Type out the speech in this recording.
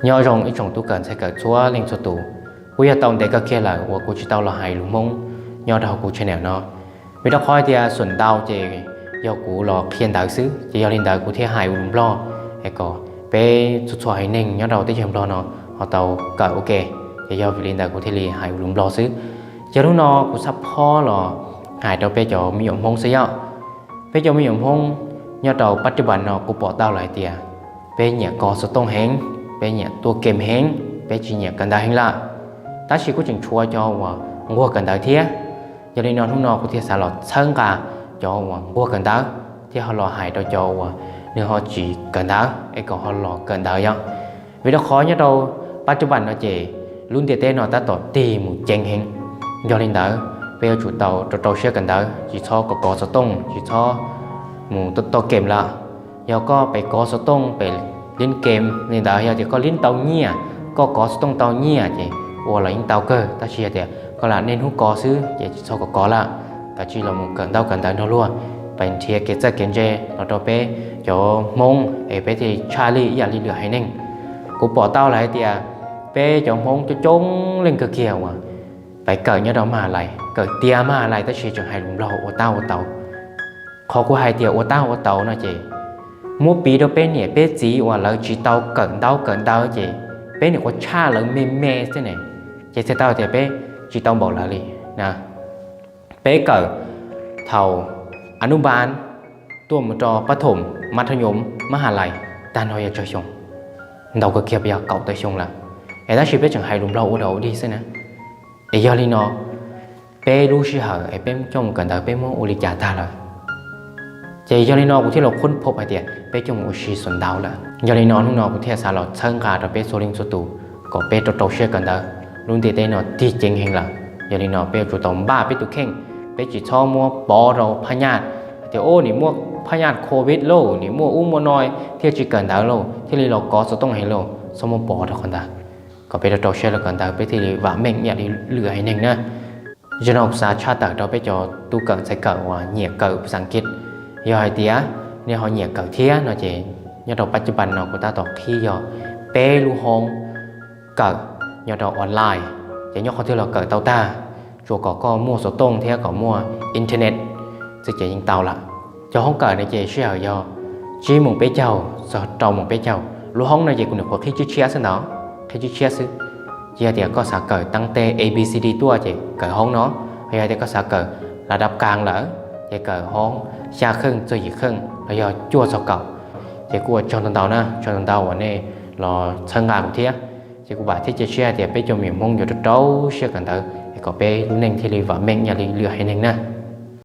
Nyob zoo ib tsoom tub kawm ntxhais kawm txhua leej txhua tus, kuv yog tau ntev kawg kiag lawm uas kuv tsis tau los hais lus Hmoob nyob rau hauv kuv channel no. Vim rau qhov tias xuam ntau ces yog kuv los qhia ntawv xwb, ces yog li ntawd kuv thiaj hais ua lus Nplog es kom peb txhua txhua haiv neeg nyob rau teb chaws Nplog no ho tau kawm ua ke. Ces yog vim li ntawd kuv thiaj li hais ua lus Nplog xwb. Ces hnub no kuv xab phob los hais rau peb cov me nyuam Hmoob xwb yom. Peb cov me nyuam Hmoob nyob rau pab rwb npas no kuv pom tau lawm hais tias peb nyiam kov xov tooj heev, peb nyiam tua kem heev, peb tsis nyiam kawm ntawv heev lawm. Tab sis kuj tseem tshuav cov uas nquag kawm ntawv thiab. Yog li no hnub no kuv thiaj xav los txhawb nqa cov uas nquag kawm ntawv thiab ho los hais rau cov uas nws ho tsis kawm ntawv es kom ho los kawm ntawv yom. Vim rau qhov nyob rau pab rwb npas no ces lub ntiaj teb no tab tom tig mus ceev heev. Yog li ntawd peb yuav tsum tau rau rau siab kawm ntawv, tsis txhob kov kov xov tooj, tsis txhob mus tua kem lawm. Yog koj pem kov xov tooj pem lib kem li ntawd, yog tias koj lib tau nyiaj, koj kov xov tooj tau nyiaj ces ua los yeej tau kawg, tab sis yog tias koj lam niaj hnub kov xwb ces tsis txhob kov kov lawm. Kav tsij los mus kawm ntaub kawm ntawv nrog luag, pem nrhiav kev txawj kev ntse los rau peb cov Hmoob es peb thiaj tshaj lij ib yam li lwm haiv neeg. Kuv pom tau lawm hais tias peb cov Hmoob coob coob leej kawg kiag uas pem kawm nyob rau maj lais, kawm tiav maj lais tab sis tseem hais lus Nplog ua tab ua tau. Qhov kuv hais tias ua tab ua tau no ces muab piv rau peb niam peb txiv uas lawv tsis tau kawm ntaub kawm ntawv ces peb niam ua tshaj lawv me me xwb ne, ces txhais tau tias peb tsis tau npaum lawv li na. Peb kawm thaum a nub npas tuaj mus rau pab thom, mab thab nyoos, mab ha lais, tag nrho yog tsawg xyoo? Ntau kawg kiag yog kaum tawm xyoo lawm, es tab sis peb tseem hais lus Nplog ua dog ua dig xwb na. Es yog li no peb lub sij hawm es peb coj mus kawm ntawv peb muab ua li cas tag lawm? Ces yog li no kuv thiaj los qhuab phob hais tias peb coj mus ua si xuam ntau lawm. Yog li no hnub no kuv thiaj xav los txhawb nqa rau peb txhua leej txhua tus kom peb rau rau siab kawm ntawv. Lub ntiaj teb no tig ceev heev lawm, yog li no peb yuav tsum tau npaj peb tus kheej, peb tsis txhob muab pov rau phaj nyaj hais tias o nim muaj phaj nyaj covid lauj, nim muaj ub muaj no thiaj tsis kawm ntawv lauj, thiaj li los kov xov tooj heev lauj, txhob muab pov rau qhov ntawd. Kom peb rau rau siab los kawm ntawv peb thiaj li vam meej ib yam li lwm haiv neeg na. Zaum no kuv xav tshaj tawm rau peb cov tub kawm ntxhais kawm uas nyiam kawm phas xas Askiv, yog hais tias nej ho nyiam kawm thiab no ces nyob rau pab cib pas no kuv tab tom qhib yog peb lub hoob kawm nyob rau online, ces nyob qhov twg los kawm tau tag, tsuas kom koj muaj xov tooj thiab kom muaj internet xwb ces yeej tau lawm. Cov hoob kawm no ces sij hawm yog tsib moos peb caug txog rau moos peb caug. Lub hoob no ces kuv nyuam qhuav qhib tshiab tshiab xwb ntawd, qhib tshiab tshiab xwb. Ces yog tias koj xav kawm taab teg A B C D tuaj ces kawm hoob no, yog tias koj xav kawm laj dab kaas lawm ces kawm hoob xya kheej txog yim kheej los yog cuaj txog kaum. Ces kuj ua tsaug ntau ntau na, tsaug ntau ntau uas nej los txhawb nqa kuv thiab. Ces kuv vam thiab cia siab hais tias peb cov me nyuam Hmoob yuav rau rau siab kawm ntawv es kom peb lub neej thiaj li vam meej ib yam li lwm haiv neeg na.